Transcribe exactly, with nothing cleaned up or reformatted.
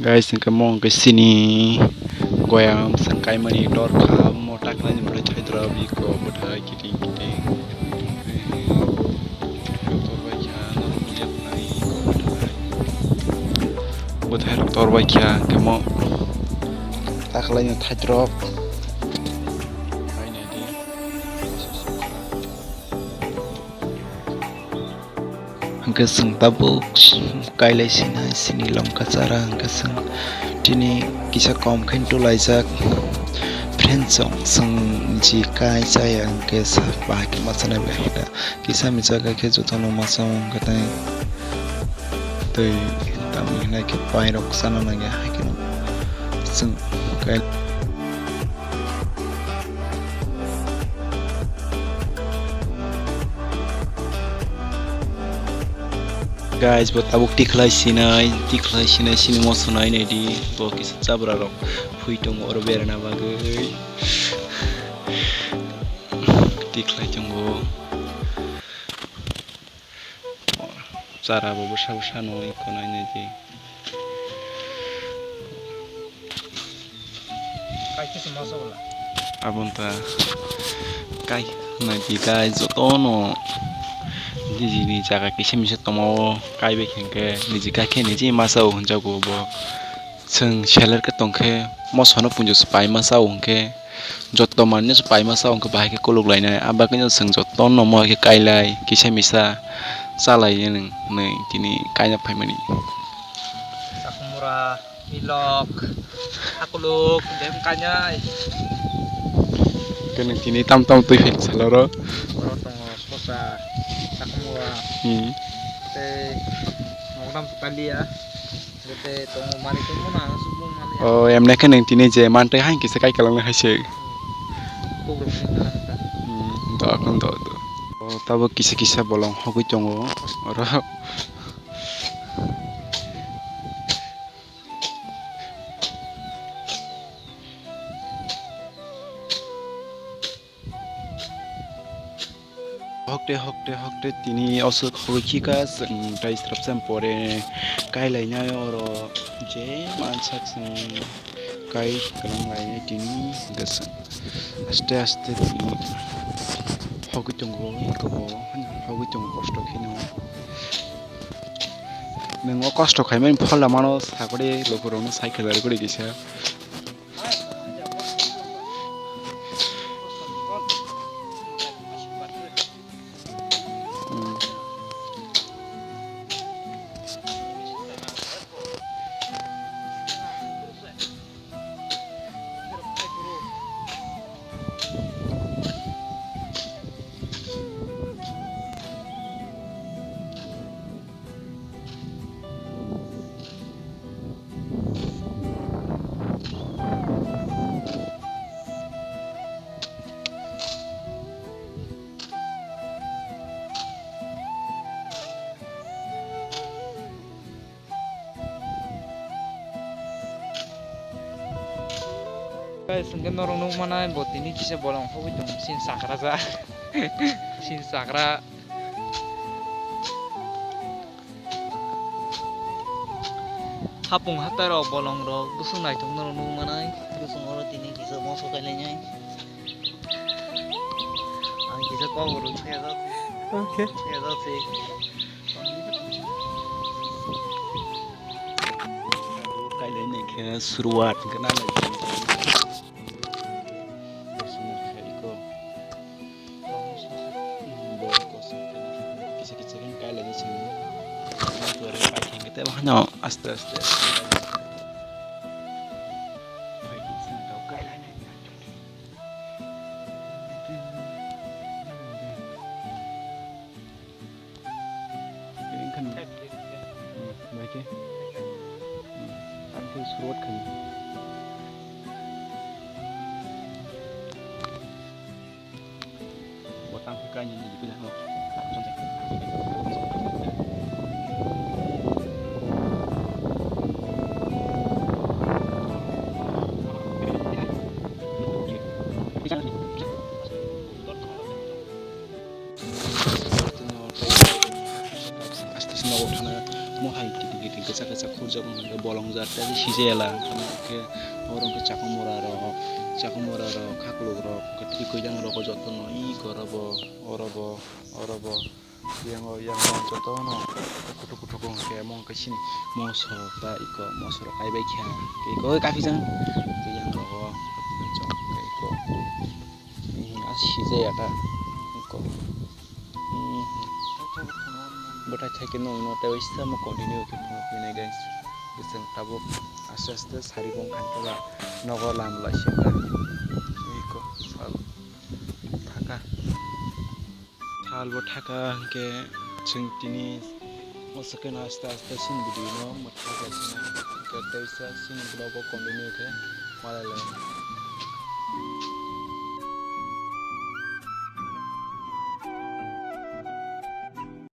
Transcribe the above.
Guys, hwnkhe mo hwnkhe chini goyam chwng kaimani dorkha, mo takhwlaini bwrwi thaidrop iko bwthai kiting kiting. Torbaikha, norok bujiya khwnai iko bwthai. Bwthairok torbaikha, hwnkhe mo takhwlaini thaidrop. Hwnkhe chwng tabuk kailai sinai chini longka chara, hwnkhe chwng tini kisa kom khe tulaijak. Friends, chwng, chwng ji kai chaya, hwnkhe sa bahai khe ma chanai bai khe da. Kisa misa kai khe jotono ma chao, hwnkhe tai twi tamo hinai khe pairok chana nangya, hai kheno chwng kai. Guys, bo tabuk tikhlai sinai, tikhlai sinai, sini moso nai nai di, bo kisa chabra rok phui tongo oro berana bagwi. Tikhlai tongo. Chara bo bwsa bwsa no iko nai nai di. Kaisa se masa wala. Aboni ta kai nai di guys, jotono nijini jaga kisa misa tongmao kai bai khe hwnkhe niji kai khe niji masa o hwnjago bo. Chwng seler khe tongkhe mosono punjo se paima chao hwnkhe, jotto manwi se paima chao hwnkhe bahai khe kuluk lainai. Abo bagwino chwng jottono mo hai khe kailai kisa misa chalai nwngnai tini kaina phaimani. Chakhumura, milok, akuluk, dem kainai. Kene tini tam tam twi phai saloro. Oro tongo sosa, chakhumura. Hmm. Tei mokdam kalia. Tei tongo mani tongmo na ang subung mani. O, emne khe nwng tini je mantwi hain kisa kai kalang hai se. Kubruk ni kalang ta. Hmm, do, do, do. O, tabuk kisa kisa bolong hogwi tongo. Oro. Hokte, hokte, hokte, tini oswk hogwi khika, chwng tai srapsa pore kailainai oro je mansak chwng kai kwlang lainai tini hwnkhe chwng aste aste tini hogwi tongo, eko bo hogwi tongo kosto kheno. Nwng o kosto khaimani pholda mano sakori lukurokno cycle rwgwi kisa. Guys, hwnkhe norok nukmanai bo tini kisa bolong hogwi tongo, sin sakra ja. Sin sakra. Hapung hatai rok bolong rok bwswk naithok norok nukmanai. Bwswk oro tini kisa moso kailainai. Ang kisa kok rwng thaya jak. Okay. Thaya jak se. Kailai nai khe suruat hwnkhe na nai. Kisa kisa khe kailai nai sini. Aste aste. Ini kan, hmm, baik ya. Hmm, aku suruh kan. Botang buka ini, ini punya lo. Aste aste nogo thana. Mo hai kiting kiting kwchak kwchak khurjak wngkha, bolong jat tei sijayala. Hwnkhe oro hwnkhe chakhumura rok, chakhumura rok, khakluk rok, hwnkhe twi kwdang rok jotono iko oro bo, oro bo, oro bo, yang o, yang o jotono kuthuk kuthuk wngkhe, mo hwnkhe sini moso ba iko moso rok kaibai kha, iko kaphijak, yang rok o, iko, a sijaya ta, iko. Hmm. Bwthai thaikhe nwng no tei waisa mo continue khe phunuknai guys. Bwswng tabuk aste aste sari bong khankhe ba nogo lam lai se ta. Iko sal thaka. Thal bo thaka hwnkhe chwng tini mwswk kheno aste aste chwng video no mwthangwi lai sinai. Hwnkhe tei waisa chwng vlog o continue khe malai lai.